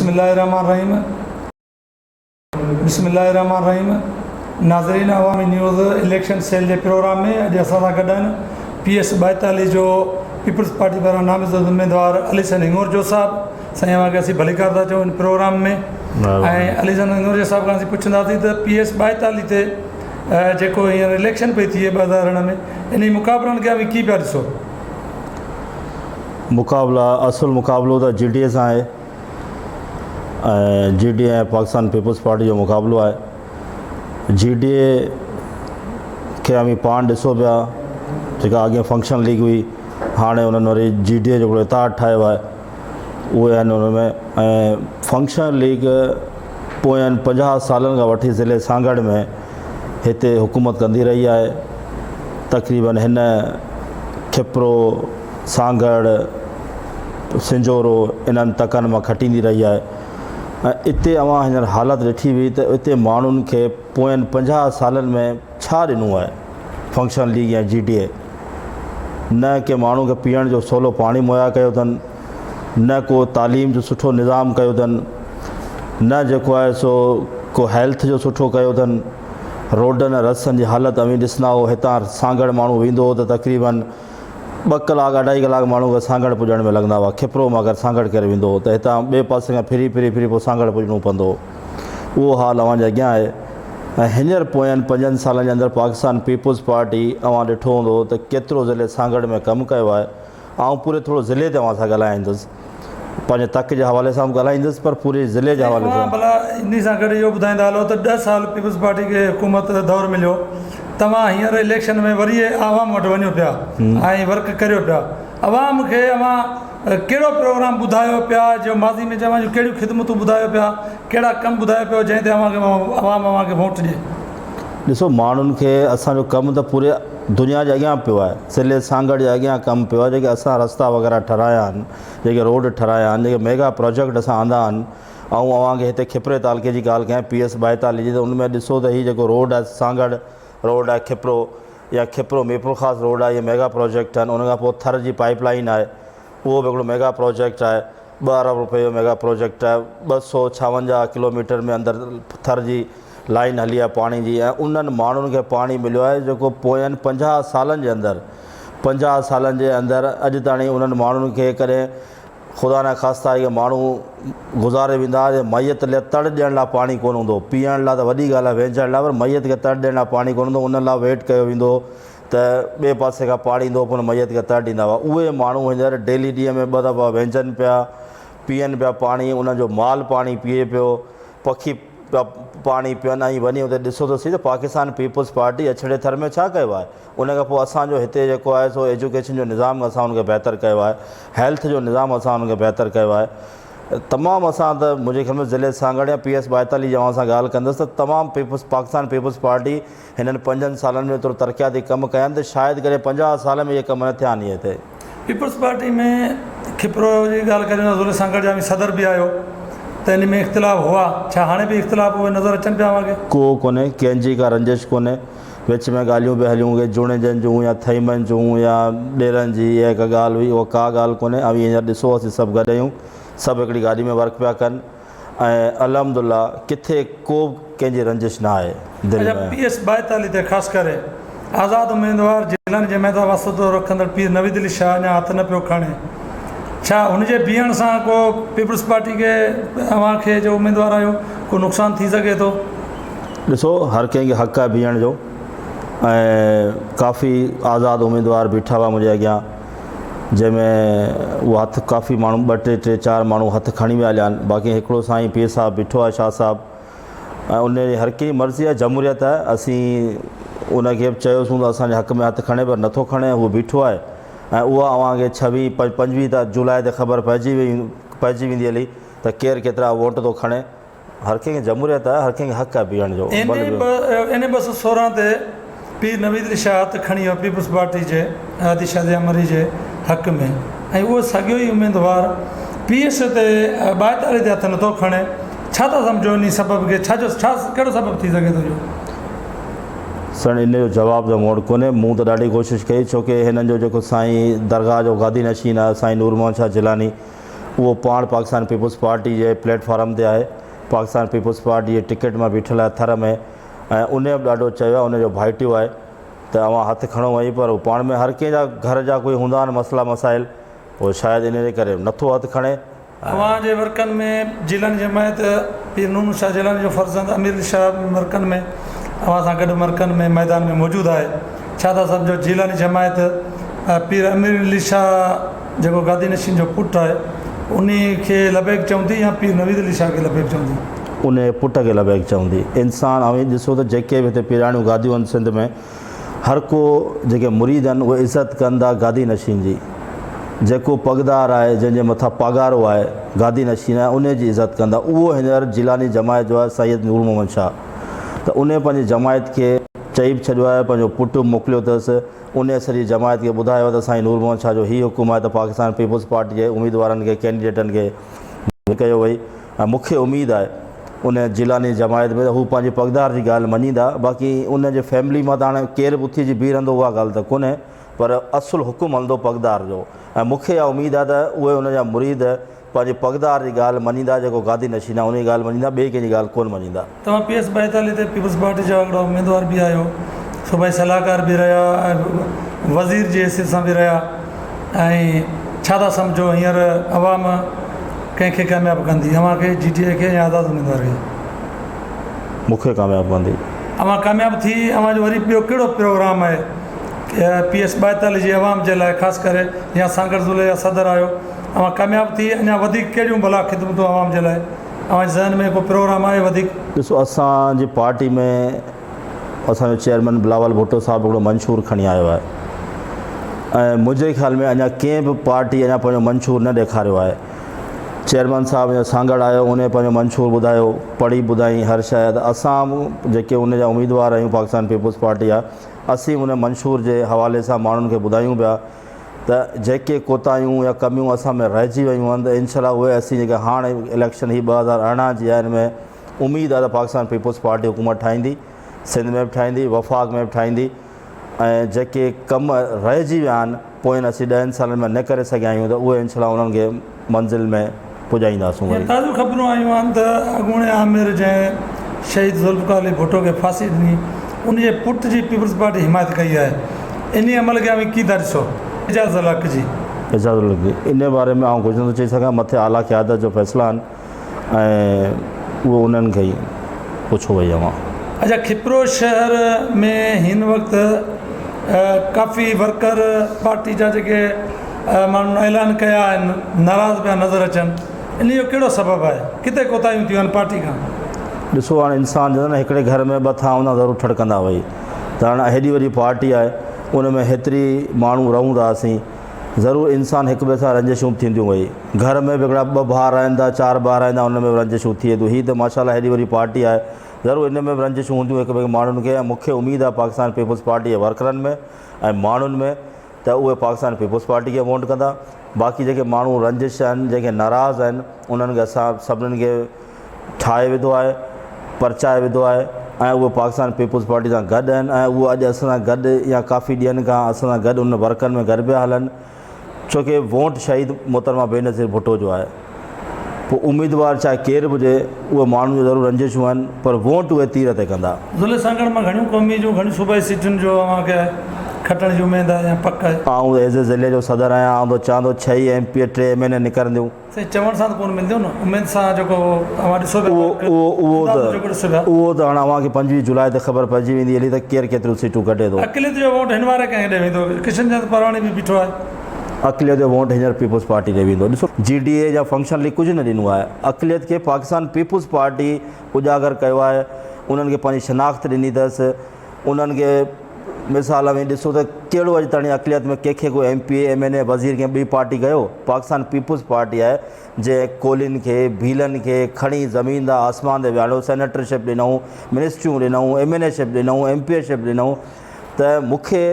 بسم الله الرحمن الرحيم بسم الله الرحمن الرحيم ناظرين عوامي نيوز اليڪشن سيل جي پروگرام ۾ اڄ اسان سان گڏ آهن پي ايس 42 جو پيپلز پارٽي پاران نامزد اميدوار علي حسين هڱورجو صاحب. سائين اوهان کي اسين ڀليڪار ٿا چئون هن پروگرام ۾ ۽ علي حسين هڱورجو صاحب کان اسين پڇنداسين ته پي ايس 42 تي جيڪو هينئر اليڪشن پئي ٿئي 2018 ۾ انهي مقابلن کي اوهين ڪيئن پيا ڏسو؟ مقابلا اصل مقابلو ته جي ڊي اي سان آهي ۽ G D A ۽ Pakistan Peoples Party جو مقابلو آهي. جي ڊي اي کي اوهين پاڻ ڏسو پيا جيڪا اڳين فنڪشن ليگ هئي هاڻي انهن وري جي ڊي اي جو هڪڙو اتحاد ٺاهيو آهي اهي آهن ان ۾ ۽ فنڪشن ليگ پوين 50 سالن کان وٺي ضلعي سانگهڙ ۾ هتي حڪومت ڪندي رهي آهي تقريبن هن کپرو سانگهڙ سنجهورو انهن تڪن مان کٽيندي رهي آهي ۽ اتي اوهان هينئر حالت ڏٺي هئي ته اتي ماڻهن کي پوين 50 سالن ۾ ڇا ڏنو آهي فنڪشنل ليگ يا جي ڊي اي نه ڪنهن ماڻهو کي پيئڻ جو سولو پاڻي مهيا ڪيو اٿن، نه ڪو تعليم جو سٺو نظام ڪيو اٿن، نه جيڪو آهي سو ڪو هيلٿ جو سٺو ڪيو اٿن. روڊن ۽ رستن جي حالت اوهين ڏسندا هو هتان سانگهڙ ماڻهو ويندو هو ته تقريبن ٻه ڪلاڪ اڍائي ڪلاڪ ماڻهو کي سانگهڙ پڄڻ ۾ لڳندا هئا. کپرو مان اگر سانگهڙ ڪري ويندو هو ته هتان ٻئي پاسي کان ڦري ڦري ڦري پوء سانگهڙ پڄڻو پوندو هو. اهو حال اوهان جي اڳيان آهي ۽ هينئر پوين پنجن سالن جي اندر پاڪستان پيپلز پارٽي اوهان ڏٺو هوندو ته ڪيترو ضلعي سانگهڙ ۾ ڪم ڪيو آهي. آئون پوري ٿورو ضلعي تي اوهان سان ڳالهائيندس. پنهنجي تڪ جي حوالي سان به ڳالهائيندس پر پوري ضلعي جي حوالي اوهان سان. ڀلا انهي سان گڏ اهو ٻڌائيندا هلو ته ڏهه سال پيپلز پارٽي کي حڪومت دور مليو توهان هينئر اليڪشن ۾ وري عوام وٽ وڃو پيا ۽ ورڪ ڪريو پيا عوام کي اوهان ڪهڙو پروگرام ٻڌايو پيا جو ماضي ۾ اوهان جون ڪهڙيون خدمتون ٻڌايو پيا ڪهڙا ڪم ٻڌايو پيو جنهن تي اوهان کي عوام اوهان کي ووٽ ڏئي. ڏسو ماڻهن کي اسان جو ڪم ته پوري دنيا جي اڳيان پيو آهي ضلعي سانگهڙ جي اڳيان ڪم پيو آهي جيڪي اسان رستا وغيره ٺهرايا آهن جيڪي روڊ ٺهرايا آهن جيڪي ميگا پروجيڪٽ اسان آندا آهن آئون اوهان کي هتي کپري تعلقي جي ڳالهه ڪيان پي ايس 42 جي ته ان ۾ ڏسو ته هي جيڪو روڊ آهي سانگهڙ روڊ آهي کپرو يا کپرو ميرپورخاص روڊ آهي اهي ميگا پروجيڪٽ آهن ان کان پوء ٿر جي پائيپ لائين آهي اهو به هڪڙو ميگا پروجيڪٽ آهي 2 ارب روپئي جو ميگا پروجيڪٽ آهي 256 ڪلوميٽر ۾ اندر ٿر جي لائين هلي آهي پاڻي جي ۽ انهن ماڻهن کي پاڻي مليو آهي جيڪو پوين 50 سالن جي اندر 50 سالن جي اندر اڄ تاڻي انهن ماڻهن کي ڪڏهن خدا نه خواسته اهي ماڻهو گذاري ويندا ته ميت لاء تڙ ڏيڻ لاء پاڻي ڪونه هوندو هو. پيئڻ لاء ته وڏي ڳالهه آهي وهنجڻ لاء پر ميت کي تڙ ڏيڻ لاء پاڻي ڪونه هوندو هو. ان لاء ويٽ ڪيو ويندو هو ته ٻئي پاسي کان پاڻي ايندو هو پوء ان ميت کي تڙ ڏيندا هئا. اهي ماڻهو هينئر ڊيلي ڏينهن ۾ ٻه دفعا وهنجن پيا، پيئن پيا پاڻي، انهن جو مال پاڻي پيئي پيو، پکي پيا پاڻي پيئن ۽ وڃي اتي ڏسو ته سهي ته پاڪستان پيپلز پارٽي اڇڙي ٿر ۾ ڇا ڪيو آهي. ان کان پوء اسان جو هتي جيڪو آهي سو ايجوڪيشن جو نظام اسان ان کي بهتر ڪيو آهي هيلٿ جو نظام اسان ان کي بهتر ڪيو آهي تمام اسان ته منهنجي خيال ۾ ضلعي سانگهڙ يا پي ايس 42 جي اوهان سان ڳالهه ڪندس ته تمام پيپلز پاڪستان پيپلز پارٽي هنن پنجن سالن ۾ ايترو ترقياتي ڪم ڪيا آهن ته شايد ڪڏهن 50 سال ۾ اهي ڪم نه ٿيا آهن اهي هتي. پيپلز پارٽي ۾ کپرو جي ڳالهه ڪريون ته ضلعي سانگهڙ جا اوهين صدر به آهيو ته ان ۾ اختلاف هئا ڇا هاڻي به اختلاف اهي نظر اچن پيا اوهان کي؟ ڪو ڪونهي ڪنهن جي ڪا رنجش ڪونهي وچ ۾ ڳالهيون به هليون ڪي جوڻيجن جون يا ٿهيمن جون يا ڏيرن جي اها هڪ ڳالهه هئي اها ڪا ڳالهه ڪونهي اوهين هينئر ڏسو اسين سڀ گڏ آهيون سڀ هڪڙي گاڏي ۾ ورڪ پيا ڪن ۽ الحمد الله ڪٿي ڪو به ڪنهن جي رنجش نه آهي دل اڇا ۾. پي ايس 42 تي خاص ڪري آزاد اميدوار جيلاني جماعت سان واسطو رکندڙ پير نويد علي شاهه اڃا هٿ نه پيو کڻي ڇا هن جي بيهڻ سان ڪو پيپلز پارٽي کي اوهان کي جو اميدوار آهيو ڪو نقصان ٿي سگهي ٿو؟ ڏسو هر ڪنهن کي حق آهي بيهڻ جو ۽ ڪافي آزاد اميدوار بيٺا هئا منهنجي اڳيان جنهن ۾ اهو هٿ ڪافي ماڻهو ٻه ٽي ٽي چار ماڻهو هٿ کڻي ويا هليا آهن باقي هڪڙو سائين پير صاحب بيٺو آهي شاهه صاحب ۽ ان جي هر ڪنهن جي مرضي آهي جمهوريت آهي اسين ان کي به چيوسون ته اسان جي حق ۾ هٿ کڻي پر نٿو کڻي هو بيٺو آهي ۽ اها اوهان کي ڇويهه 25 جولاء تي خبر پئجي وئي پئجي ويندي هلي ته ڪير ڪيترا ووٽ ٿو کڻي هر ڪنهن کي جمهوريت آهي، هر ڪنهن کي حق آهي بيهڻ جو. اين اي 216 تي پير نويد علي شاهه هٿ کڻي ويو پيپلز پارٽي جي هادي شازيه مري جي حق ۾ ۽ اهو ساڳيو ئي اميدوار پي ايس تي 42 تي هٿ نٿو کڻي ڇا ٿا سمجهو انهي سبب کي ڇا جو ڇا ڪهڙو سبب ٿي سگهي ٿو اهو؟ سائين ان جو جواب ته مون وٽ ڪونهي مون ته ڏاڍي ڪوشش ڪئي ڇو ڪي هنن جو جيڪو سائين درگاهه جو گادي نشين آهي سائين نور محمد شاهه جيلاني اهو پاڻ پاڪستان پيپلز پارٽي جي پليٽ فارم تي آهي، پاڪستان پيپلز پارٽي جي ٽڪيٽ مان بيٺل آهي ٿر ۾ ۽ ان به ڏاڍو چيو آهي ان جو ڀائٽيو آهي ته اوهان هٿ کڻو وڃي پر هو پاڻ ۾ هر ڪنهن جا گهر جا ڪوئي هوندا آهن مسئلا مسائل پوء شايد ان جي ڪري نٿو هٿ کڻي. اوهان جي ورڪن ۾ جيلاني جماعت پير نور شاهه جيلاني جو فرزند امير علي شاهه به مرڪن ۾ اوهان سان گڏ مرڪن ۾ ميدان ۾ موجود آهي ڇا ٿا سمجهو جيلاني جماعت پير امير علي شاهه جيڪو گادي نشين جو پٽ آهي انهي کي لبيڪ چوندي يا پير نويد علي شاهه کي لبيڪ چوندي؟ انهي پٽ کي لبيڪ چوندي. انسان اوهين ڏسو ته جيڪي به هتي پيراڻيون گاديون آهن سنڌ ۾ هر ڪو جيڪي مريد آهن اهي عزت ڪن ٿا گادي نشين جي. جيڪو پڳدار آهي جنهن جي مٿان پاڳارو آهي گادي نشين آهي انهي جي عزت ڪندا. اهو هينئر جيلاني جماعت جو آهي سيد نور محمد شاهه ته انهي پنهنجي جماعت کي چئي به ڇڏيو آهي پنهنجو پٽ به موڪليو اٿس انهي سڄي جماعت کي ٻڌايو آهي ته سائين نور محمد شاهه جو هي حڪم آهي ته پاڪستان پيپلز پارٽي جي اميدوارن کي ڪينڊيڊيٽن کي ڪيو وئي ۽ مون کي اميد آهي ان جيلاني جماعت ۾ ته هو پنهنجي پڳدار جي ڳالهه مڃيندا باقي ان جي فيملي مان ته هاڻي ڪير به اٿي اچي بيهي رهندو اها ڳالهه ته ڪونهي پر اصل حڪم هلندو پڳدار جو ۽ مون کي اها اميد آهي ته اهي ان جا مريد پنهنجي پڳدار جي ڳالهه مڃيندا جيڪو گادي نشين آهي ان جي ڳالهه مڃيندا ٻئي ڪنهن جي ڳالهه ڪونه مڃيندا. توهان پي ايس 42 تي پيپلز پارٽي جا هڪڙا اميدوار به آهيو، صوبائي صلاحڪار به رهيا ۽ وزير جي حيثيت سان به رهيا ۽ ڇا ٿا سمجهو هينئر عوام ڪنهن کي ڪامياب ڪندي اوهان کي، جي ڊي اي کي يا آزاد اميدوار کي؟ مون کي ڪامياب ڪندي. اوهان ڪامياب ٿي اوهان جو وري ٻيو ڪهڙو پروگرام آهي پي ايس 42 جي عوام جي لاء خاص ڪري يا سانگهڙ ضلعي جا صدر آهيو اوهان ڪامياب ٿي اڃا وڌيڪ ڪهڙيون ڀلا خدمتون عوام جي لاء اوهان جي ذهن ۾ ڪو پروگرام آهي وڌيڪ؟ ڏسو اسان جي پارٽي ۾ اسان جو چيئرمين بلاول ڀٽو صاحب هڪڙو منشور کڻي آيو آهي ۽ منهنجي خيال ۾ اڃا ڪنهن به پارٽي اڃا پنهنجو منشور نه ڏيکاريو آهي چيئرمين صاحب اڃا سانگهڙ آيو ان پنهنجو منشور ٻڌايو پڙهي ٻڌائين هر شيء ته اسان جيڪي ان جا اميدوار آهيون پاڪستان پيپلز پارٽي جا اسين ان منشور جي حوالي سان ماڻهن کي ٻڌايون پيا ته جيڪي ڪوتاهيون يا ڪميون اسان ۾ رهجي ويون آهن ته انشاء الله اهي اسين جيڪي هاڻ اليڪشن هي 2018 جي آهي ان ۾ اميد آهي ته پاڪستان پيپلز پارٽي حڪومت ٺاهيندي سنڌ ۾ به ٺاهيندي وفاق ۾ به ٺاهيندي ۽ جيڪي ڪم رهجي ويا آهن پوين اسين ڏهن سالن ۾ نه ڪري سگهيا آهيون ته اهي انشاء الله انهن کي منزل ۾ پڄائينداسون وري. تازيون خبرون آيون آهن ته اڳوڻي آمر جنهن شهيد ذوالفقار علي ڀٽو کي ڦاسي ڏني ان جي پٽ جي پيپلز پارٽي حمايت ڪئي آهي انهي عمل کي اوهين ڪيئن ٿا ڏسو؟ اعجاز الحق جي. اعجاز الحق جي انهي باري ۾ آئون ڪجهه نٿو چئي سگهان مٿي اعليٰ قيادت جو فيصلا آهن ۽ اهو انهن کي ئي پڇو وئي اوهان. اچا کپرو شهر ۾ هن وقت ڪافي ورڪر پارٽي جا جيڪي ماڻهن اعلان ڪيا آهن ناراض پيا نظر اچن انهي جو ڪهڙو سبب آهي ڪٿي ڪوتاهيون ٿيون آهن پارٽي کان. ڏسو هاڻ انسان چوندا آهن هڪڙي گهر ۾ ٻه ٿانء هوندا ضرور ٺڙڪندا وئي ته هاڻ هيڏي وڏي پارٽي آهي ان ۾ هيتري ماڻهو رهون ٿا اسين ضرور انسان هڪ ٻئي سان رنجشون به ٿينديون وئي گهر ۾ به هڪڙا ٻه ڀاء رهن ٿا چار ڀاء رهن ٿا ان ۾ به رنجشون ٿئي ٿيون هي ته ماشاء الله هيڏي وڏي پارٽي آهي ضرور ان ۾ به رنجشون هونديون هڪ ٻئي ماڻهن کي ۽ مون کي اميد آهي پاڪستان پيپلز پارٽي جي ورڪرن ۾ ۽ ماڻهن ۾ ته اهي پاڪستان پيپلز پارٽي کي ووٽ ڪندا باقي جيڪي ماڻهو رنجش آهن جيڪي ناراض آهن انهن کي اسان سڀنن کي ٺاهي وڌو آهي پرچائي وڌو آهي ۽ اهي پاڪستان پيپلز پارٽي سان گڏ آهن ۽ اهي اڄ اسان سان گڏ يا ڪافي ڏينهن کان اسان سان گڏ ان ورڪن ۾ گڏ پيا هلن ڇوڪه ووٽ شهيد محترمه بينظير ڀٽو جو آهي پوء اميدوار چاهي ڪير به هجي اهي ماڻهن جو ضرور رنجشون آهن پر ووٽ اهي تير تي ڪندا. ضلعي سانگهڙ مان گهڻيون قومي جون گهڻيون صوبائي سيٽن جو اوهان کي کٽڻ جي اميد آهي يا پڪ آهي؟ آئون ايز اي ضلعي جو صدر آهيان آئون ته چاهان ٿو ڇهه ئي ايم پي اي ٽي ايم اين اي نڪرنديون. سائين چوڻ سان ته ڪونه ملنديون نه اميد سان جيڪو اوهان ڏسو پيا اهو اهو اهو اندازو جيڪو ڏسو ته پيا. اهو ته هاڻ اوهان کي 25 جولاء تي خبر پئجي ويندي هلي ته ڪير ڪيتريون سيٽون ڪڍي ٿو. اقليت جو ووٽ هن واري ڪنهن ڏي ويندو ڪشن چند پرواڻي به بيٺو آهي. اقليت جو ووٽ هينئر پيپلز پارٽي ڏي ويندو. ڏسو جي ڊي اي يا فنڪشن ليگ ڪجهه نه ڏنو آهي. اقليت کي پاڪستان پيپلز پارٽي اجاگر ڪيو آهي. انهن کي پنهنجي شناخت ڏني اٿس. انهن کي مثال اوهين ڏسو ته ڪهڙو اڄ تائين اقليت ۾ ڪنهن کي ڪو M P A, M N A, وزير ڪنهن ٻي پارٽي ڪيو؟ پاڪستان پيپلز پارٽي آهي جنهن ڪولهين کي، ڀيلن کي کڻي زمين تان آسمان تي ويهاريو، سينيٽرشپ ڏنائون، منسٽريون ڏنائون، ايم اين اي شپ ڏنائون، ايم پي اي شپ ڏنائون. ته مون کي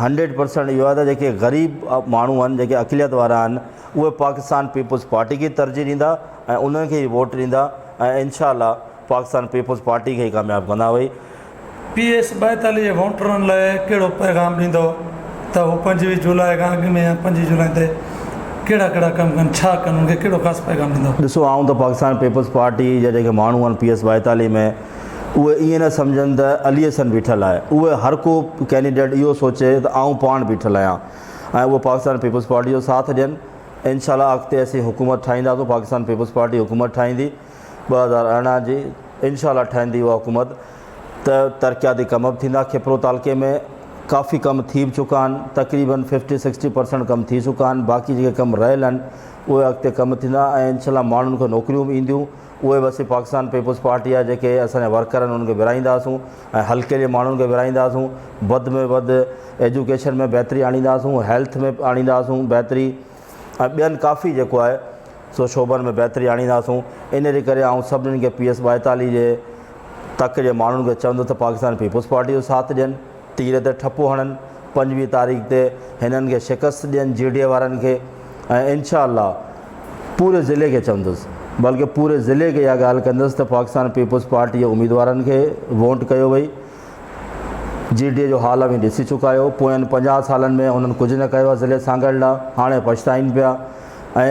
هنڊريڊ پرسنٽ اهو آهي ته جيڪي غريب ماڻهو آهن جيڪي اقليت وارا آهن اهي پاڪستان پيپلز پارٽي کي ترجيح ڏيندا ۽ انهن کي ئي ووٽ ڏيندا ۽ انشاء الله پاڪستان پيپلز پارٽي کي ئي ڪامياب ڪندا وئي. پي ايس 42 جي ووٽرن لاء ڪهڙو پيغام ڏيندؤ ته هو 25 جولاء کان اڳ ۾ يا 25 جولاء تي ڪهڙا ڪهڙا ڪم ڪن ڇا ڪن انهن کي ڪهڙو خاص پيغام ڏيندؤ؟ ڏسو آئون ته پاڪستان پيپلز پارٽي جا جيڪي ماڻهو آهن پي ايس 42 ۾ اهي ائين نه سمجهن ته علي حسن بيٺل آهي اهي هر ڪو ڪينڊيڊيٽ اهو سوچي ته آئون پاڻ بيٺل آهيان ۽ اهي پاڪستان پيپلز پارٽي جو ساٿ ڏين انشاء الله اڳتي اسين حڪومت ٺاهينداسون پاڪستان پيپلز پارٽي حڪومت ٺاهيندي 2018 جي انشاء الله ٺهندي اها حڪومت ته ترقياتي ڪم به ٿيندا کپرو تعلقي ۾ ڪافي ڪم ٿي به چڪا آهن تقريبن ففٽي سڪسٽي پرسنٽ ڪم ٿي چڪا آهن باقي جيڪي ڪم رهيل آهن اهي اڳتي ڪم ٿيندا ۽ انشاء الله ماڻهن کي نوڪريون به اينديون اهي به اسين پاڪستان پيپلز پارٽي جا جيڪي اسان جا ورڪر آهن انهن کي ورهائينداسون ۽ حلقي جي ماڻهن کي ورهائينداسون وڌ ۾ وڌ ايجوڪيشن ۾ بهتري آڻينداسون هيلٿ ۾ آڻينداسون بهتري ۽ ٻين ڪافي جيڪو آهي سو شعبن ۾ بهتري آڻينداسون ان جي ڪري آئون سڀني کي پي ايس 42 جي تڪ جي ماڻهن کي چوندس ته پاڪستان پيپلز پارٽي جو ساٿ ڏين، تير تي ٺپو هڻن، 25 تاريخ تي هنن کي شڪست ڏين جي ڊي اي وارن کي ۽ انشاء الله پوري ضلعي کي چوندس بلڪه پوري ضلعي کي اها ڳالهه ڪندس ته پاڪستان پيپلز پارٽي جي اميدوارن کي ووٽ ڪيو وئي جي ڊي اي جو حال اوهين ڏسي چڪا آهيو پوين 50 سالن ۾ هنن ڪجهه نه ڪيو آهي ضلعي سانگهڙ لاء هاڻي پڇتائين پيا ۽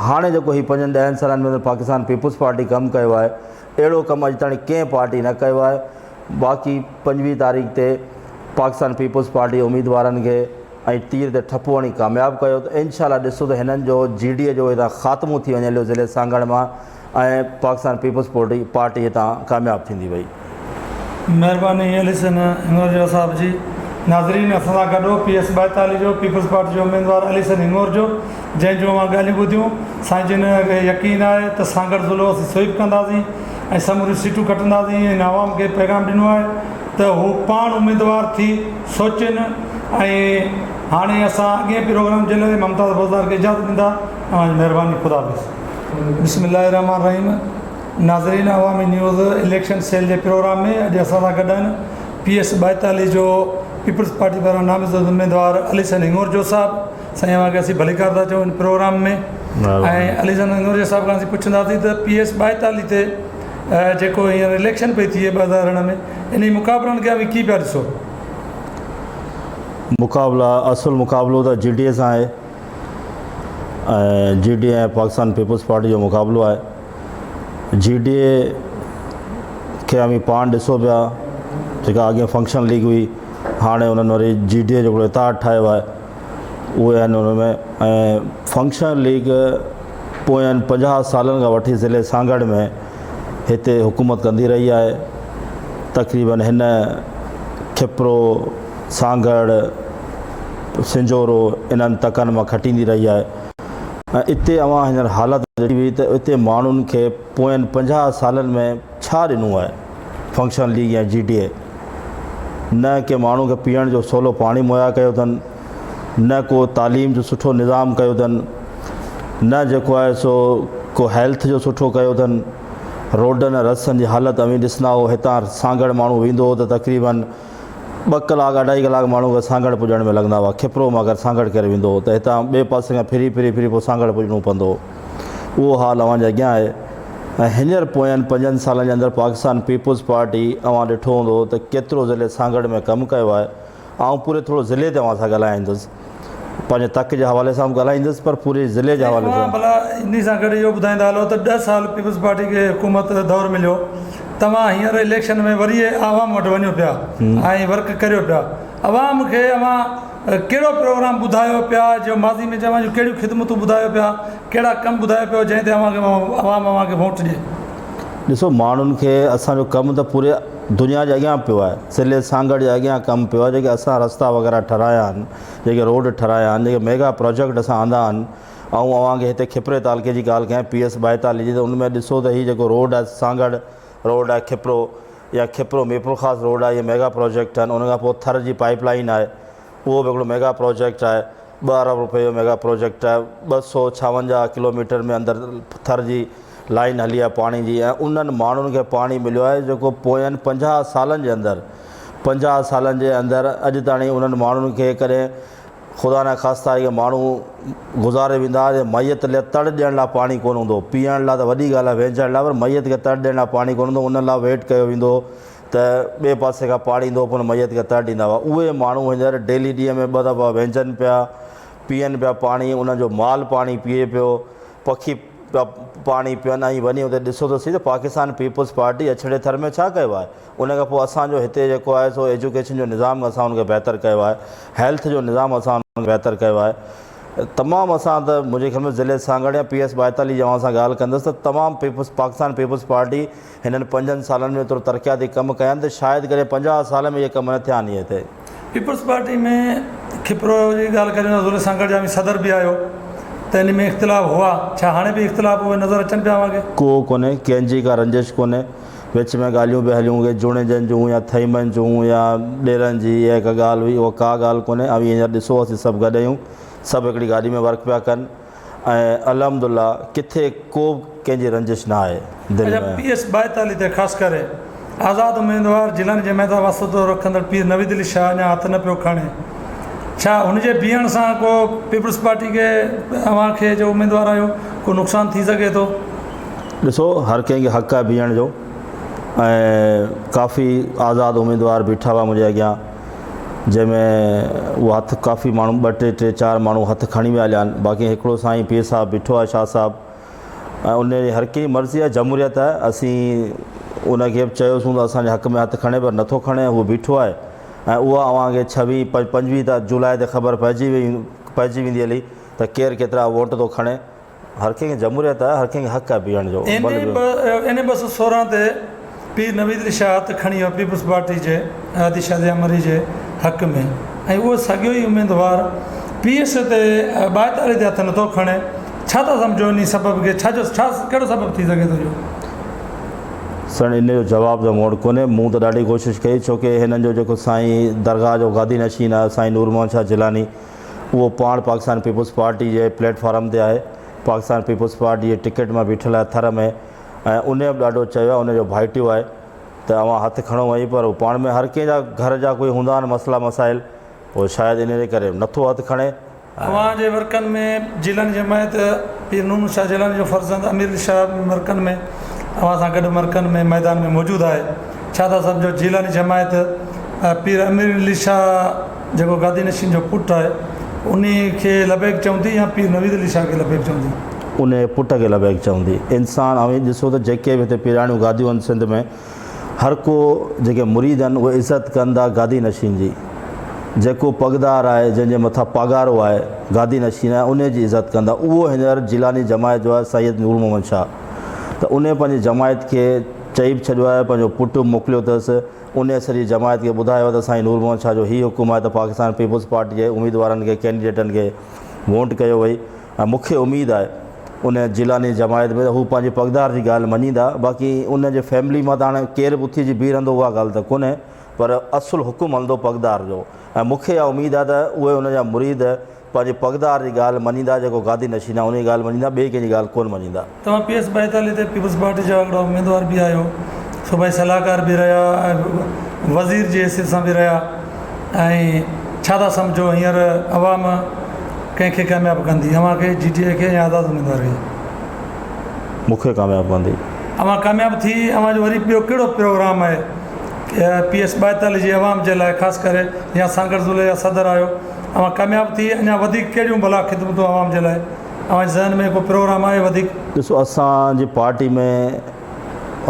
هاڻي جيڪو هي پنجن ڏهن سالن ۾ پاڪستان پيپلز پارٽي ڪم ڪيو آهي اهڙو ڪم اڄ تائين ڪنهن پارٽي نه ڪيو آهي باقي 25 تاريخ تي پاڪستان پيپلز پارٽي اميدوارن کي ۽ تير تي ٺپو هڻي ڪامياب ڪيو ته انشاء الله ڏسو ته هنن جو جي ڊي اي جو هتان خاتمو ٿي وڃي هليو ضلعي سانگهڙ مان ۽ پاڪستان پيپلز پارٽي هتان ڪامياب ٿيندي وئي. مهرباني علي حسين هڱورجو صاحب جي. ناظرين اسان سان گڏ هو پي ايس 42 جو پيپلز پارٽي جو اميدوار علي حسين هڱورجو جنهن جون اوهان ڳالهيون ٻڌيون. سائين جن کي يقين آهي ته سانگهڙ ضلعو اسين سوئيپ ڪنداسين ۽ سموريون سيٽون کٽنداسين هن عوام کي پيغام ڏنو آهي ته هو پاڻ اميدوار ٿي سوچين ۽ هاڻي اسان اڳئين پروگرام جي لاء ممتاز بوزدار کي اجازت ڏيندا اوهان جي مهرباني خدا حافظ. بسم الله الرحمٰن الرحيم ناظرين عوامي نيوز اليڪشن سيل جي پروگرام ۾ اڄ اسان سان گڏ آهن پي ايس 42 جو پيپلز پارٽي پاران نامزد اميدوار علي حسين هڱورجو صاحب سائين اوهان کي اسين ڀليڪار ٿا چئون هن پروگرام ۾ ۽ علي حسين هڱورجو صاحب کان اسين پڇنداسين ته پي ايس 42 تي جيڪو هينئر اليڪشن پئي ٿئي 2018 ۾ انهي مقابلن کي اوهين ڪيئن پيا ڏسو؟ مقابلا اصل مقابلو ته جي ڊي اي سان آهي ۽ جي ڊي اي ۽ پاڪستان پيپلز پارٽي جو مقابلو آهي جي ڊي اي کي اوهين پاڻ ڏسو پيا جيڪا اڳين فنڪشن ليگ هئي هاڻي انهن وري جي ڊي اي جو هڪڙو اتحاد ٺاهيو آهي اهي آهن ان ۾ ۽ فنڪشنل ليگ پوين 50 سالن کان وٺي ضلعي سانگهڙ ۾ هتي حڪومت ڪندي رهي آهي تقريبن هن کپرو سانگهڙ سنجهورو انهن تڪن مان کٽيندي رهي آهي ۽ اتي اوهان هينئر حالت ڏٺي هئي ته اتي ماڻهن کي پوين 50 سالن ۾ ڇا ڏنو آهي فنڪشنل ليگ يا جي ڊي اي نه ڪنهن ماڻهو کي پيئڻ جو سولو پاڻي مهيا ڪيو اٿن، نه ڪو تعليم جو سٺو نظام ڪيو اٿن، نه جيڪو آهي سو ڪو هيلٿ جو سٺو ڪيو اٿن. روڊن ۽ رستن جي حالت اوهين ڏسندا هو هتان سانگهڙ ماڻهو ويندو هو ته تقريبن ٻه ڪلاڪ اڍائي ڪلاڪ ماڻهو کي سانگهڙ پڄڻ ۾ لڳندا هئا. کپرو مان اگر سانگهڙ ڪري ويندو هو ته هتان ٻئي پاسي کان ڦري ڦري ڦري پوء سانگهڙ پڄڻو پوندو هو. اهو حال اوهان جي اڳيان آهي ۽ هينئر پوين پنجن سالن جي اندر پاڪستان پيپلز پارٽي اوهان ڏٺو هوندو ته ڪيترو ضلعي سانگهڙ ۾ ڪم ڪيو آهي آئون پوري ٿورو ضلعي تي اوهان سان ڳالهائيندس پنهنجي تڪ جي حوالي سان به ڳالهائيندس پر پوري ضلعي جي حوالي سان. ڀلا انهي سان گڏ اهو ٻڌائيندا هلو ته 10 سال پيپلز پارٽي کي حڪومت دور مليو توهان هينئر اليڪشن ۾ وري عوام وٽ وڃو پيا ۽ ورڪ ڪريو پيا عوام کي اوهان ڪهڙو پروگرام ٻڌايو پيا جو ماضي ۾ اوهان جون ڪهڙيون خدمتون ٻڌايو پيا ڪهڙا ڪم ٻڌايو پيو جنهن تي اوهان کي عوام اوهان کي ووٽ ڏئي. ڏسو ماڻهن کي اسان جو ڪم ته پوري دنيا جي اڳيان پيو آهي ضلعي سانگهڙ جي اڳيان ڪم پيو آهي جيڪي اسان رستا وغيره ٺهرايا آهن جيڪي روڊ ٺهرايا آهن جيڪي ميگا پروجيڪٽ اسان آندا آهن آئون اوهان کي هتي کپري تعلقي جي ڳالهه ڪيان پي ايس 42 جي ته ان ۾ ڏسو ته هي جيڪو روڊ آهي سانگهڙ روڊ آهي کپرو يا کپرو ميرپورخاص روڊ آهي اهي ميگا پروجيڪٽ آهن ان کان پوء ٿر جي پائيپ لائين آهي اهو به هڪڙو ميگا پروجيڪٽ آهي 2 ارب روپئي جو ميگا پروجيڪٽ آهي 256 ڪلوميٽر ۾ اندر ٿر جي لائين هلي آهي پاڻي جي ۽ انهن ماڻهن کي پاڻي مليو آهي جيڪو پوين 50 سالن جي اندر 50 سالن جي اندر اڄ تاڻي انهن ماڻهن کي ڪڏهن خدا نه خواسته اهي ماڻهو گذاري ويندا ته ميت لاء تڙ ڏيڻ لاء پاڻي ڪونه هوندو هو. پيئڻ لاء ته وڏي ڳالهه آهي وهنجڻ لاء پر ميت کي تڙ ڏيڻ لاء پاڻي ڪونه هوندو هو. ان لاء ويٽ ڪيو ويندو هو ته ٻئي پاسي کان پاڻي ايندو هو پوء ان ميت کي تڙ ڏيندا هئا. اهي ماڻهو هينئر ڊيلي ڏينهن ۾ ٻه دفعا وهنجن پيا، پيئن پيا پاڻي، انهن جو مال پاڻي پيئي پيو، پکي پيا پاڻي پيئن ۽ وڃي اتي ڏسو ته سهي ته پاڪستان پيپلز پارٽي اڇڙي ٿر ۾ ڇا ڪيو آهي. ان کان پوء اسان جو هتي جيڪو آهي سو ايجوڪيشن جو نظام اسان ان کي بهتر ڪيو آهي، هيلٿ جو نظام اسان ان کي بهتر ڪيو آهي. تمام اسان ته منهنجي خيال ۾ ضلعي سانگهڙ يا پي ايس ٻائيتاليهه جي اوهان سان ڳالهه ڪندس ته تمام پيپلز پاڪستان پيپلز پارٽي هنن پنجن سالن ۾ ايترو ترقياتي ڪم ڪيا آهن ته شايد ڪڏهن 50 سال ۾ اهي ڪم نه ٿيا آهن اهي هتي. پيپلز پارٽي ۾ کپرو جي ڳالهه ڪريون ته ضلعي سانگهڙ جا اوهين صدر به آهيو ته ان ۾ اختلاف هئا ڇا هاڻي به اختلاف اهي نظر اچن پيا اوهان کي؟ ڪو ڪونهي ڪنهن جي ڪا رنجش ڪونهي وچ ۾ ڳالهيون به هليون ڪي جوڻيجن جون يا ٿهيمن جون يا ڏيرن جي اها هڪ ڳالهه هئي اها ڪا ڳالهه ڪونهي اوهين هينئر ڏسو اسين سڀ گڏ آهيون سڀ هڪڙي گاڏي ۾ ورڪ پيا ڪن ۽ الحمد الله ڪٿي ڪو به ڪنهن جي رنجش نه آهي دل اچا ۾. پي ايس 42 تي خاص ڪري آزاد اميدوار جيلاني جماعت سان واسطو رکندڙ پير نويد علي شاهه اڃا هٿ نه پيو کڻي ڇا هن جي بيهڻ سان ڪو پيپلز پارٽي کي اوهان کي جو اميدوار آهيو ڪو نقصان ٿي سگهي ٿو؟ ڏسو هر ڪنهن کي حق آهي بيهڻ جو ۽ ڪافي آزاد اميدوار بيٺا هئا منهنجي اڳيان جنهن ۾ اهو هٿ ڪافي ماڻهو ٻه ٽي ٽي چار ماڻهو هٿ کڻي ويا هليا آهن باقي هڪڙو سائين پير صاحب بيٺو آهي شاهه صاحب ۽ ان جي هر ڪنهن جي مرضي آهي جمهوريت آهي اسين ان کي به چيوسون ته اسان جي حق ۾ هٿ کڻي پر نٿو کڻي هو بيٺو آهي ۽ اها اوهان کي ڇويهه 25 ته جولاء تي خبر پئجي وئي پئجي ويندي هلي ته ڪير ڪيترا ووٽ ٿو کڻي هر ڪنهن کي جمهوريت آهي، هر ڪنهن کي حق آهي بيهڻ جو. اين اي 216 تي پير نويد علي شاهه هٿ کڻي ويو پيپلز پارٽي جي هادي شازيه مري جي حق ۾ ۽ اهو ساڳيو ئي اميدوار پي ايس تي 42 تي هٿ نٿو کڻي ڇا ٿا سمجهو انهي سبب کي ڇا جو ڇا ڪهڙو سبب ٿي سگهي ٿو اهو؟ سائين ان جو جواب ته مون وٽ ڪونهي مون ته ڏاڍي ڪوشش ڪئي ڇو ڪي هنن جو جيڪو سائين درگاهه جو گادي نشين آهي سائين نور محمد شاهه جيلاني اهو پاڻ پاڪستان پيپلز پارٽي جي پليٽ فارم تي آهي، پاڪستان پيپلز پارٽي جي ٽڪيٽ مان بيٺل آهي ٿر ۾ ۽ انهي به ڏاڍو چيو آهي ان جو ڀائٽيو آهي ته اوهان هٿ کڻو وڃي پر هو پاڻ ۾ هر ڪنهن جا گهر جا ڪوئي هوندا آهن مسئلا مسائل پوء شايد انهي جي ڪري نٿو هٿ کڻي. اوهان جي ورڪن ۾ جيلاني جماعت پير نور شاهه جيلاني جو فرزند امير علي شاهه مرڪن ۾ اوهان سان گڏ مرڪن ۾ ميدان ۾ موجود آهي ڇا ٿا سمجهو جيلاني جماعت پير امير علي شاهه جيڪو گادي نشين جو پٽ آهي انهي کي لبيڪ چوندي يا پير نويد علي شاهه کي لبيڪ چوندي؟ انهي پٽ کي لبيڪ چوندي. انسان اوهين ڏسو ته جيڪي به هتي پيراڻيون گاديون آهن سنڌ ۾ هر ڪو جيڪي مريد آهن اهي عزت ڪن ٿا گادي نشين جي. جيڪو پڳدار آهي جنهن جي مٿان پاڳارو آهي گادي نشين آهي انهي جي عزت ڪندا. اهو هينئر جيلاني جماعت جو آهي سيد نور محمد شاهه ته انهي پنهنجي جماعت کي چئي به ڇڏيو آهي پنهنجو پٽ به موڪليو اٿس. انهيء سڄي جماعت کي ٻڌايو ته سائين نور محمد شاهه جو هي حڪم آهي ته پاڪستان پيپلز پارٽي جي اميدوارن کي ڪينڊيڊيٽن کي وونٽ ڪيو وئي ۽ مون کي اميد آهي ان جيلاني جماعت ۾ ته هو پنهنجي پڳدار جي ڳالهه مڃيندا باقي ان جي فيملي مان ته هاڻي ڪير به اٿي جي بيهه رهندو اها ڳالهه ته ڪونهي پر اصل حڪم هلندو پڳدار جو ۽ مون کي اها اميد آهي ته اهي ان جا مريد پنهنجي پڳدار جي ڳالهه مڃيندا جيڪو گادي نشين آهي ان جي ڳالهه مڃيندا ٻئي ڪنهن جي ڳالهه ڪونه مڃيندا. توهان پي ايس 42 تي پيپلز پارٽي جا هڪڙا اميدوار به آهيو، صوبائي صلاحڪار به رهيا ۽ وزير جي حيثيت سان به رهيا ۽ ڇا ٿا سمجهو هينئر عوام ڪنهن کي ڪامياب ڪندي اوهان کي، جي ڊي اي کي يا آزاد اميدوار کي؟ مون کي ڪامياب ڪندي. اوهان ڪامياب ٿي اوهان جو وري ٻيو ڪهڙو پروگرام آهي پي ايس 42 جي عوام جي لاء خاص ڪري يا سانگهڙ ضلعي جا صدر آهيو اوهان ڪامياب ٿي اڃا وڌيڪ ڪهڙيون ڀلا خدمتون عوام جي لاء اوهان جي ذهن ۾ ڪو پروگرام آهي وڌيڪ؟ ڏسو اسان جي پارٽي ۾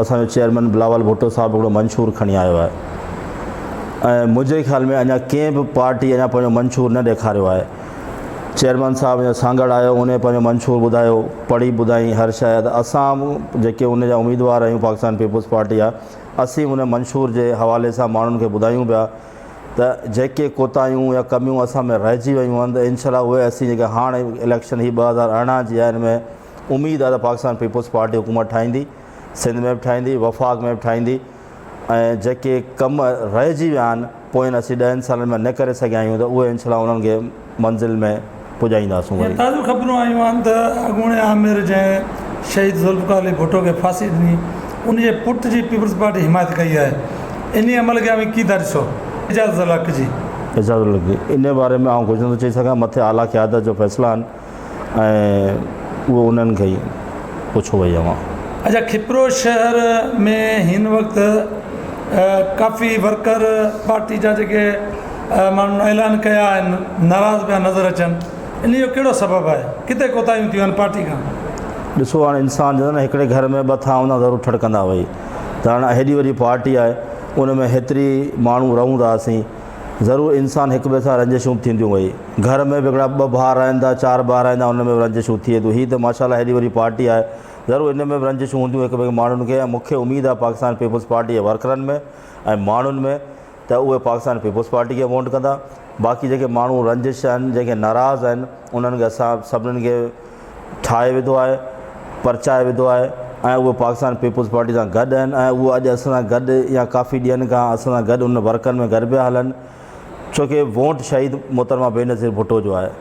اسان جو چيئرمين بلاول ڀٽو صاحب هڪڙو منشور کڻي آيو آهي ۽ منهنجي خيال ۾ اڃا ڪنهن به پارٽي اڃا پنهنجو منشور نه ڏيکاريو آهي چيئرمين صاحب اڃا سانگهڙ آيو ان پنهنجو منشور ٻڌايو پڙهي ٻڌائين هر شيء ته اسان جيڪي ان جا اميدوار آهيون پاڪستان پيپلز پارٽي جا اسين ان منشور جي حوالي سان ماڻهن کي ٻڌايون پيا ته جيڪي ڪوتاهيون يا ڪميون اسان ۾ رهجي ويون آهن ته انشاء الله اهي اسين جيڪي هاڻ اليڪشن هي 2018 جي آهي ان ۾ اميد آهي ته پاڪستان پيپلز پارٽي حڪومت ٺاهيندي سنڌ ۾ به ٺاهيندي وفاق ۾ به ٺاهيندي ۽ جيڪي ڪم رهجي ويا آهن پوين اسين ڏهن سالن ۾ نه ڪري سگهيا آهيون ته اهي انشاء الله انهن کي منزل ۾ پڄائينداسون وري. تازيون خبرون آيون آهن ته اڳوڻي آمر جنهن شهيد ذوالفقار علي ڀٽو کي ڦاسي ڏني ان جي پٽ جي پيپلز پارٽي حمايت ڪئي آهي انهي عمل کي اوهين ڪيئن ٿا ڏسو؟ اعجاز الحق جي. اعجاز الحق جي انهي باري ۾ آئون ڪجهه نٿو چئي سگهان مٿي اعليٰ قيادت جو فيصلا آهن ۽ اهو انهن کي ئي پڇو وئي اوهان. اچا کپرو شهر ۾ هن وقت ڪافي ورڪر پارٽي جا جيڪي ماڻهن اعلان ڪيا آهن ناراض پيا نظر اچن انهي جو ڪهڙو سبب آهي؟ ڪٿي ڪوتاهيون ٿيون آهن پارٽي کان؟ ڏسو هاڻي انسان چوندا نه هڪڙي گهر ۾ ٻه ٿانء هوندا ضرور ٺڙڪندا وئي ته هاڻي هيڏي وڏي پارٽي آهي ان ۾ هيتري ماڻهو رهون ٿا اسين ضرور انسان هڪ ٻئي سان رنجشون به ٿينديون وئي گهر ۾ به هڪڙا ٻه ڀاء رهن ٿا چار ڀاء رهن ٿا ان ۾ به رنجشون ٿئي ٿيون هي ته ماشاء الله هيڏي وڏي پارٽي آهي ضرور ان ۾ به رنجشون هونديون هڪ ٻئي کي ماڻهن کي ۽ مون کي اميد آهي پاڪستان پيپلز پارٽي جي ورڪرن ۾ ۽ ماڻهن ۾ ته اهي پاڪستان پيپلز پارٽي کي ووٽ ڪندا باقي جيڪي ماڻهو رنجش آهن جيڪي ناراض آهن انهن کي اسان سڀنن کي ٺاهي وڌو آهي پرچائي وڌو آهي ۽ اهي پاڪستان پيپلز پارٽي سان گڏ آهن ۽ اهي اڄ اسان سان گڏ يا ڪافي ڏينهن کان اسان سان گڏ ان ورڪن ۾ گڏ پيا هلن ڇوڪه ووٽ شهيد محترمه بينظير ڀٽو جو آهي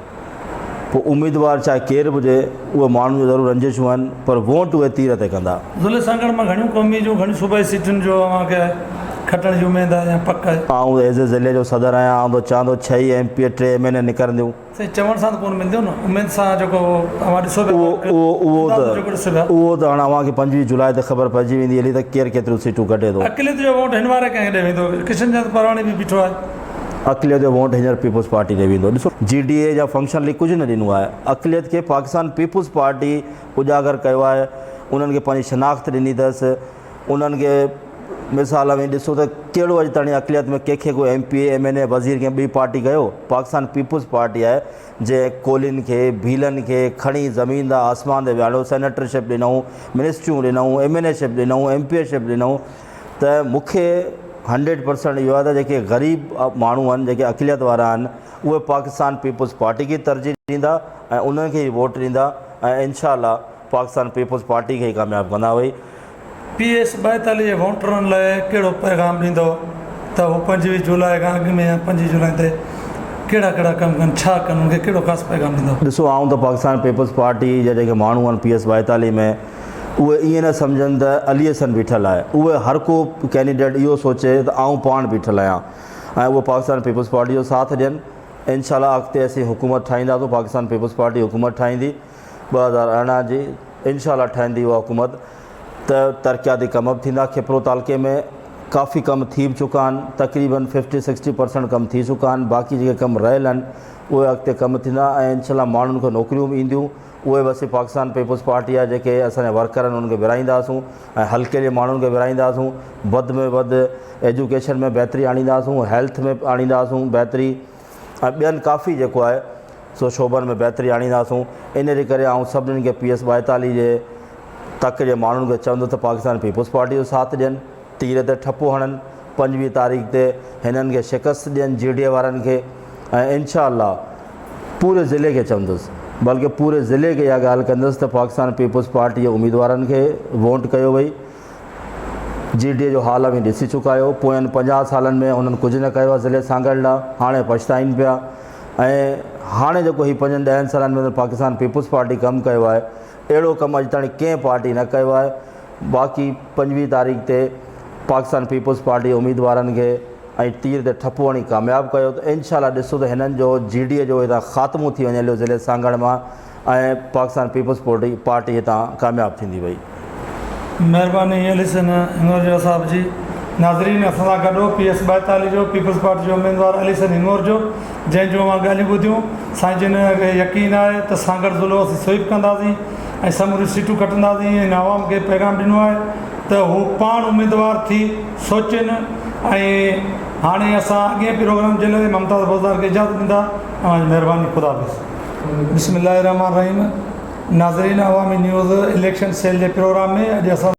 پوء اميدوار چاهي ڪير به هجي اهي ماڻهن جون ضرور رنجشون آهن پر ووٽ اهي تير تي ڪندا. ضلعي سانگهڙ مان گهڻيون قومي جون گهڻيون صوبائي سيٽن جو اوهان کي کٽڻ جي اميد آهي يا پڪ آهي؟ آئون ايز اي ضلعي جو صدر آهيان آئون ته چوان ٿو ڇهه ئي ايم پي اي ٽي ايم اين اي نڪرنديون. سائين چوڻ سان ته ڪونه ملنديون نه اميد سان جيڪو اوهان ڏسو پيا اهو اهو اهو اندازو جيڪو ڏسو ته پيا. اهو ته هاڻ اوهان کي 25 جولاء تي خبر پئجي ويندي هلي ته ڪير ڪيتريون سيٽون ڪڍي ٿو. اقليت جو ووٽ هن واري ڪنهن کي ڏي ويندو ڪشن چند پرواڻي به بيٺو آهي. اقليت جو ووٽ هينئر پيپلز پارٽي ڏي ويندو. ڏسو جي ڊي اي يا فنڪشن ليگ ڪجهه نه ڏنو آهي. اقليت کي پاڪستان پيپلز پارٽي اجاگر ڪيو آهي. انهن کي پنهنجي شناخت ڏني اٿس. انهن کي مثال اوهين ڏسو ته ڪهڙو اڄ تائين اقليت ۾ ڪنهن کي ڪو M P A, M N A, وزير ڪنهن ٻي پارٽي ڪيو. پاڪستان پيپلز پارٽي آهي جنهن ڪولهين کي، ڀيلن کي کڻي زمين تان آسمان تي ويهاريو، سينيٽرشپ ڏنائون، منسٽريون ڏنائون، ايم اين اي شپ ڏنائون، ايم پي اي شپ ڏنائون. ته مون کي هنڊريڊ پرسنٽ اهو آهي ته جيڪي غريب ماڻهو آهن جيڪي اقليت وارا آهن اهي پاڪستان پيپلز پارٽي کي ترجيح ڏيندا ۽ انهن کي ئي ووٽ ڏيندا ۽ انشاء الله پاڪستان پيپلز پارٽي کي ئي ڪامياب ڪندا وئي. پي ايس 42 جي ووٽرن لاء ڪهڙو پيغام ڏيندؤ ته هو 25 جولاء کان اڳ ۾ يا 25 جولاء تي ڪهڙا ڪهڙا ڪم ڪن ڇا ڪن انهن کي ڪهڙو خاص پيغام ڏيندؤ؟ ڏسو آئون ته پاڪستان پيپلز پارٽي جا جيڪي ماڻهو آهن پي ايس 42 ۾ اهي ائين نه سمجهن ته علي حسن بيٺل آهي، اهي هر ڪو ڪينڊيڊيٽ اهو سوچي ته آئون پاڻ بيٺل آهيان ۽ اهي پاڪستان پيپلز پارٽي جو ساٿ ڏين، انشاء الله اڳتي اسين حڪومت ٺاهينداسون، پاڪستان پيپلز پارٽي حڪومت ٺاهيندي 2018 جي انشاء الله ٺهندي اها حڪومت ته ترقياتي ڪم به ٿيندا، کپرو تعلقي ۾ ڪافي ڪم ٿي به چڪا آهن، تقريبن ففٽي سڪسٽي پرسنٽ ڪم ٿي چڪا آهن، باقي جيڪي ڪم رهيل آهن اهي اڳتي ڪم ٿيندا ۽ انشاء الله ماڻهن کي نوڪريون به اينديون. اهي به اسين پاڪستان پيپلز پارٽي جا جيڪي اسان جا ورڪر آهن انهن کي ورهائينداسون ۽ حلقي جي ماڻهن کي ورهائينداسون وڌ ۾ وڌ ايجوڪيشن ۾ بهتري آڻينداسون هيلٿ ۾ آڻينداسون بهتري ۽ ٻين ڪافي جيڪو آهي سو شعبن ۾ بهتري آڻينداسون ان جي ڪري آئون سڀني کي پي ايس 42 جي تڪ جي ماڻهن کي چوندس ته پاڪستان پيپلز پارٽي جو ساٿ ڏين تير تي ٺپو هڻن 25 تاريخ تي هنن کي شڪست ڏين جي ڊي اي وارن کي ۽ انشاء الله پوري ضلعي کي چوندس بلڪه پوري ضلعي کي اها ڳالهه ڪندس ته پاڪستان پيپلز پارٽي جي اميدوارن کي ووٽ ڪيو وئي جي ڊي اي جو حال اوهين ڏسي چڪا آهيو پوين 50 سالن ۾ انهن ڪجهه نه ڪيو آهي ضلعي سانگهڙ لاء هاڻي پڇتائين پيا ۽ هاڻي جيڪو هي پنجن ڏهن سالن ۾ پاڪستان پيپلز پارٽي ڪم ڪيو آهي اهڙو ڪم اڄ تائين ڪنهن پارٽي نه ڪيو آهي باقي 25 تاريخ تي پاڪستان پيپلز پارٽي اميدوارن کي ۽ تير تي ٺپو هڻي ڪامياب ڪيو ته انشاء الله ڏسو ته هنن جو جي ڊي اي جو هتان خاتمو ٿي وڃي هليو ضلعي سانگهڙ مان ۽ پاڪستان پيپلز پارٽي پارٽي هتان ڪامياب ٿيندي وئي. مهرباني علي حسن هڱورجو صاحب جي. ناظرين اسان سان گڏ هو پي ايس 42 جو پيپلز پارٽي جو اميدوار علي حسن هڱورجو جنهن جون اوهان ڳالهيون ٻڌيون سائين جن کي يقين آهي ته سانگهڙ ضلعو اسين سوئيپ ڪنداسين ۽ سموريون سيٽون کٽنداسين هن عوام کي پيغام ڏنو آهي ته هو پاڻ اميدوار ٿي سوچين ۽ هاڻي اسان اڳئين پروگرام جي لاء ممتاز بوزدار کي اجازت ڏيندا اوهان جي مهرباني خدا حافظ. بسم الله الرحمٰن الرحيم ناظرين عوامي نيوز اليڪشن سيل جي پروگرام ۾ اڄ اسان.